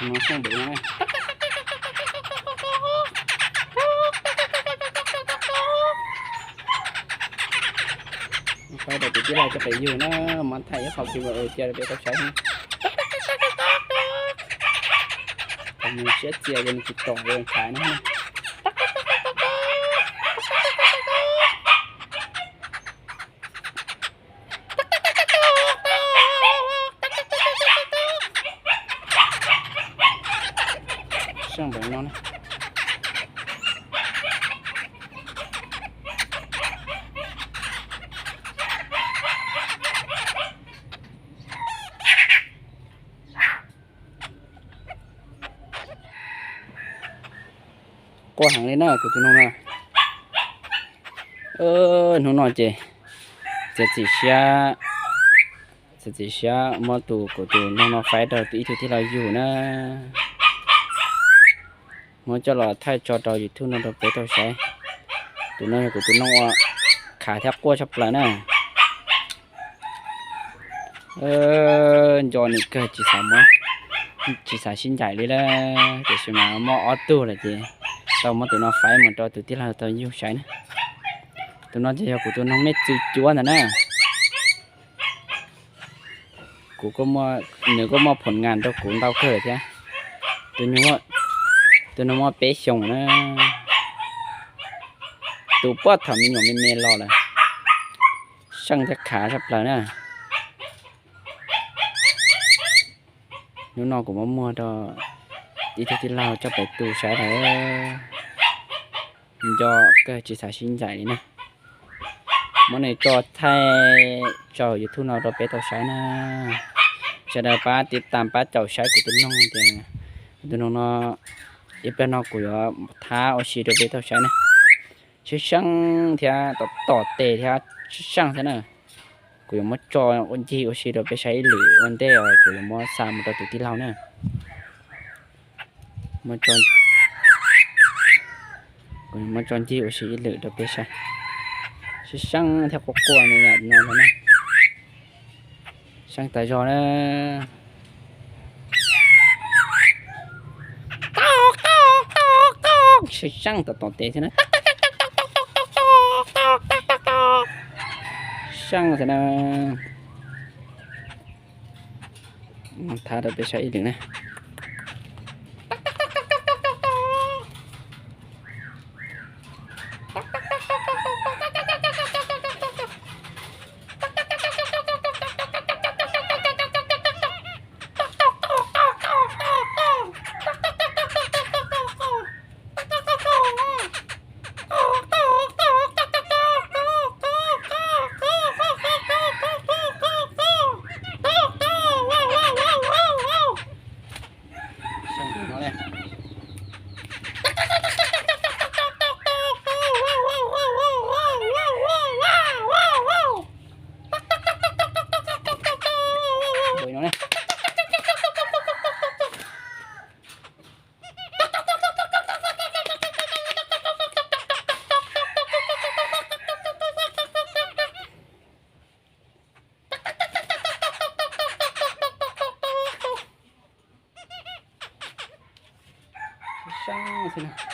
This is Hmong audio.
No seej npaum no na. Faib rau tus tij laug coj pem yug na, mas thaij ib qho kis ua cia rau peb tau saib na. Nws siab txias ces nws tsis tom li nqhav na. Seej npaum no na. Quaj heev li na kuv tus noog no. Hnub no ces txiav txim siab, txiav txim siab muab tus kuv tus noog no faib rau ib tug tij laug yug na. Muab coj los thaij tso rau YouTube no rau peb tau saib. Tus no yog kuv tus noog uas khav thiab quaj tshaj plaws na. Nco nws kawg tsis xav muab, tsis xav sib ncaim li lawm, tiam sis mas muaj ob tug lawm ces tau muab tus no faib mus rau tus tij laug tau yug saib na. Tus no ces yog kuv tus noog me txwv cuab ntawd na. Kuv, nws kuj muaj phom ngas rau kuv ntau kawg thiab. Tus noog muaj peb xyoos na. Tus puag thaum me nyuam me me los lawm. Seej thiab khav tshaj plaws na. Hnub no kuv muab muag rau ib tug tij laug coj pem tu saib lawm. Nco kawg tsis xav sib ncaim li na. Muab nws tso thaij tso YouTube no rau peb tau saib na. Sawv daws pab tiv tam pab caum saib kuv tus noog tias, kuv tus noog no ib pliag no kuv yuav thab ua si rau peb tau saib na. Seej seej thiab tom tom tes thiab seej seej thiab na. Kuv yuav muab tso ncig ua si rau peb saib ib lwm ua ntej kuv yuav muab xa mus rau tus tij laug na. Kuv yuav muab tso ncig ua si ib lwm rau peb saib. Seej seej thiab quaj quaj no na. Seej tas zog na. Seej seej tom tom tes thiab na. Seej thiab na. Thab rau peb saib ib lwm na. Seej xwb na.